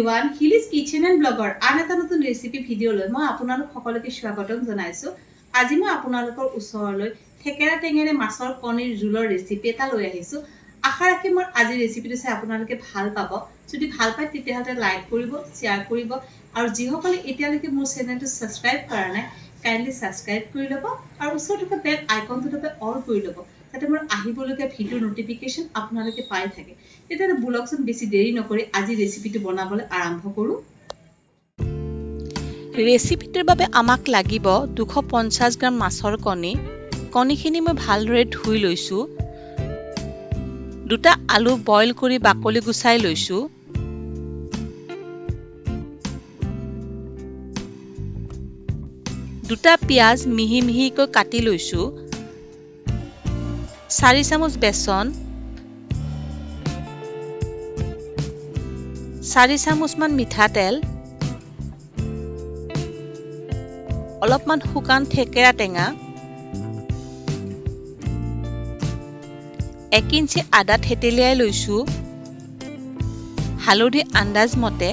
Everyone, হিলিজ kitchen and ব্লগৰ আন এটা নতুন ৰেচিপি ভিডিঅ'লৈ মই আপোনালোক সকলোকে স্বাগতম জনাইছোঁ। আজি মই আপোনালোকৰ ওচৰলৈ থেকেৰা টেঙেৰে মাছৰ কণীৰ জোলৰ ৰেচিপি এটা লৈ আহিছোঁ। আশা ৰাখি মোৰ আজিৰ ৰেচিপিটো চাই আপোনালোকে ভাল পাব। যদি ভাল পায়, তেতিয়াহ'লে লাইক কৰিব, শ্বেয়াৰ কৰিব আৰু যিসকলে এতিয়ালৈকে মোৰ চেনেলটো ছাবস্ক্ৰাইব কৰা নাই, কাইণ্ডলি ছাবস্ক্ৰাইব কৰি ল'ব আৰু ওচৰত থকা বেল আইকনটো দবাই অল কৰি ল'ব, যাতে মোৰ আহিবলগীয়া ভিডিঅ'ৰ ন'টিফিকেশ্যন আপোনালোকে পাই থাকে। তেতিয়াহ'লে ব'লকচোন, বেছি দেৰি নকৰি আজি ৰেচিপিটো বনাবলৈ আৰম্ভ কৰোঁ। ৰেচিপিটোৰ বাবে আমাক লাগিব 250 গ্ৰাম মাছৰ কণী। কণীখিনি মই ভালদৰে ধুই লৈছোঁ। দুটা আলু বইল কৰি বাকলি গুচাই লৈছোঁ। দুটা পিঁয়াজ মিহি মিহিকৈ কাটি লৈছোঁ। 4 চামুচ বেচন, 4 চামুচমান মিঠাতেল, অলপমান শুকান থেকেৰা টেঙা, 1 ইঞ্চি আদা থেতেলিয়াই লৈছোঁ, হালধি আন্দাজ মতে,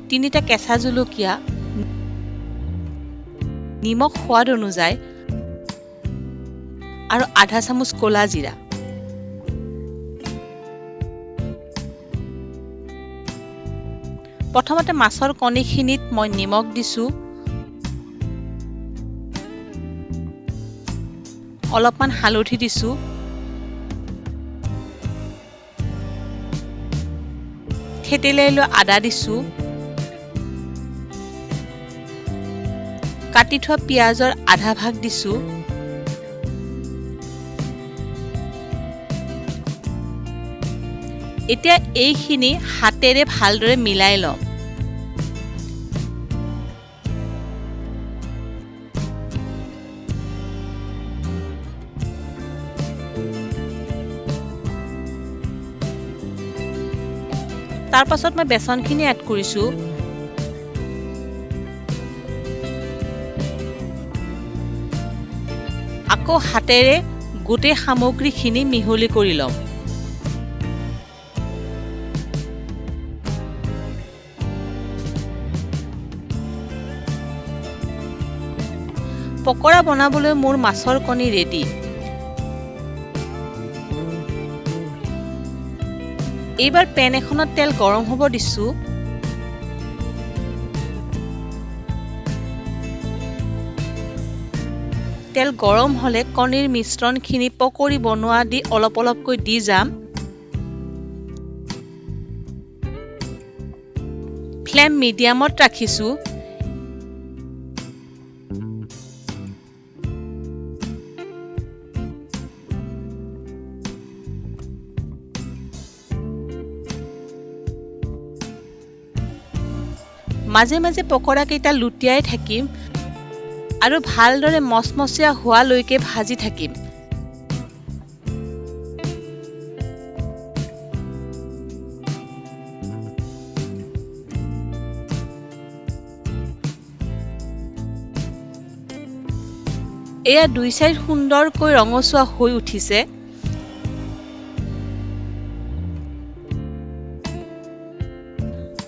তিনিটা কেঁচা জলকীয়া, নিমখ সোৱাদ অনুযায়ী আৰু আধা চামুচ ক'লা জিৰা। প্ৰথমতে মাছৰ কণীখিনিত মই নিমখ দিছোঁ, অলপমান হালধি দিছোঁ, থেতেলিয়াই লোৱা আদা দিছোঁ, কাটি থোৱা পিঁয়াজৰ আধা ভাগ দিছোঁ। এতিয়া এইখিনি হাতেৰে ভালদৰে মিলাই ল'ম। তাৰ পাছত মই বেচনখিনি এড কৰিছোঁ। আকৌ হাতেৰে গোটেই সামগ্ৰীখিনি মিহলি কৰি ল'ম। পকৰা বনাবলৈ মোৰ মাছৰ কণী ৰেডি। এইবাৰ পেন এখনত তেল গৰম হ'ব দিছোঁ। তেল গৰম হ'লে কণীৰ মিশ্ৰণখিনি পকৰি বনোৱা দি অলপ অলপকৈ দি যাম। ফ্লেম মিডিয়ামত ৰাখিছোঁ। মাজে মাজে পকৰাকেইটা লুটিয়াই থাকিম আৰু ভালদৰে মচমচীয়া হোৱালৈকে ভাজি থাকিম। এয়া দুই চাইড সুন্দৰকৈ ৰঙচুৱা হৈ উঠিছে।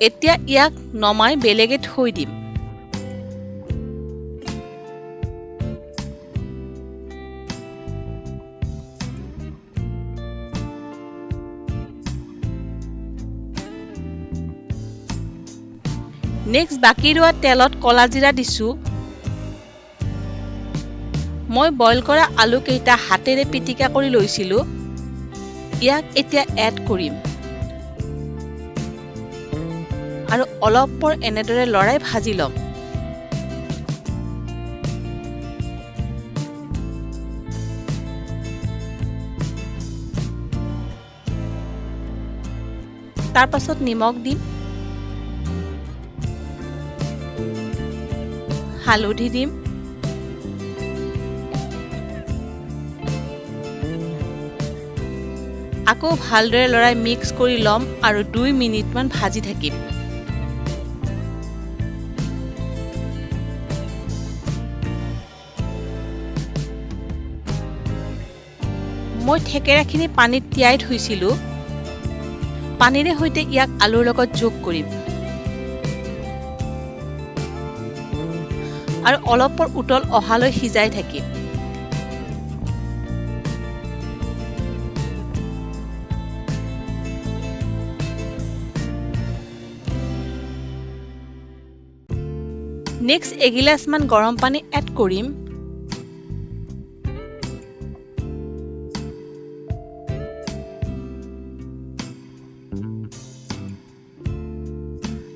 এতিয়া ইয়াক নমাই বেলেগে থৈ দিম। নেক্সট বাকী ৰোৱা তেলত ক'লা জিৰা দিছোঁ। মই বইল কৰা আলুকেইটা হাতেৰে পিটিকা কৰি লৈছিলোঁ। ইয়াক এতিয়া এড কৰিম আৰু অলপ পৰ এনেদৰে লৰাই ভাজি ল'ম। তাৰ পাছত নিমখ দিম, হালধি দিম, আকৌ ভালদৰে লৰাই মিক্স কৰি ল'ম আৰু 2 মিনিটমান ভাজি থাকিম। মই থেকেৰাখিনি পানীত তিয়াই থৈছিলোঁ। পানীৰে সৈতে ইয়াক আলুৰ লগত যোগ কৰিম আৰু অলপৰ উতল অহালৈ সিজাই থাকিম। নেক্সট এগিলাচমান গৰম পানী এড কৰিম।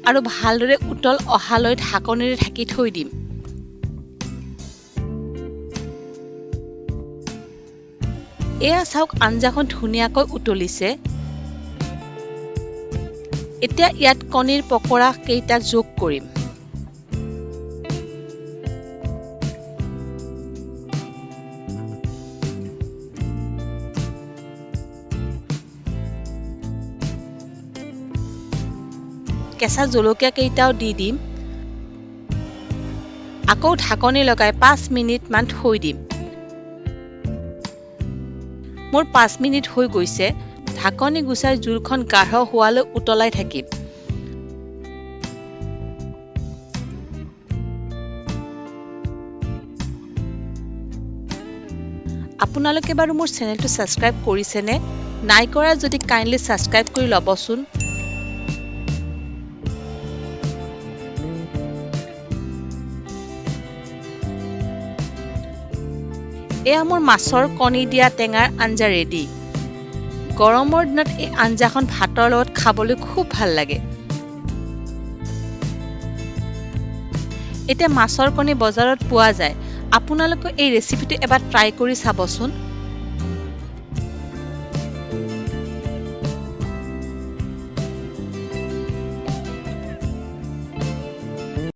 আৰু ভালদৰে উতল অহালৈ ঢাকনিৰে ঢাকি থৈ দিম। এয়া চাওক, আঞ্জাখন ধুনীয়াকৈ উতলিছে। এতিয়া ইয়াত কণীৰ পকৰা কেইটা যোগ কৰিম। কেঁচা জলকীয়া কেইটাও দি দিম। আকৌ ঢাকনি লগাই 5 মিনিটমান থৈ দিম। মোৰ 5 মিনিট হৈ গৈছে। ঢাকনি গুচাই জোলখন গাঢ় হোৱালৈ উতলাই থাকিম। আপোনালোকে বাৰু মোৰ চেনেলটো ছাবস্ক্ৰাইব কৰিছেনে? নাই কৰা যদি কাইণ্ডলি ছাবস্ক্ৰাইব কৰি ল'বচোন। এয়া মোৰ মাছৰ কণী দিয়া টেঙাৰ আঞ্জা ৰেডি। গৰমৰ দিনত এই আঞ্জাখন ভাতৰ লগত খাবলৈ খুব ভাল লাগে। এতিয়া মাছৰ কণী বজাৰত পোৱা যায়। আপোনালোকে এই ৰেচিপিটো এবাৰ ট্ৰাই কৰি চাবচোন।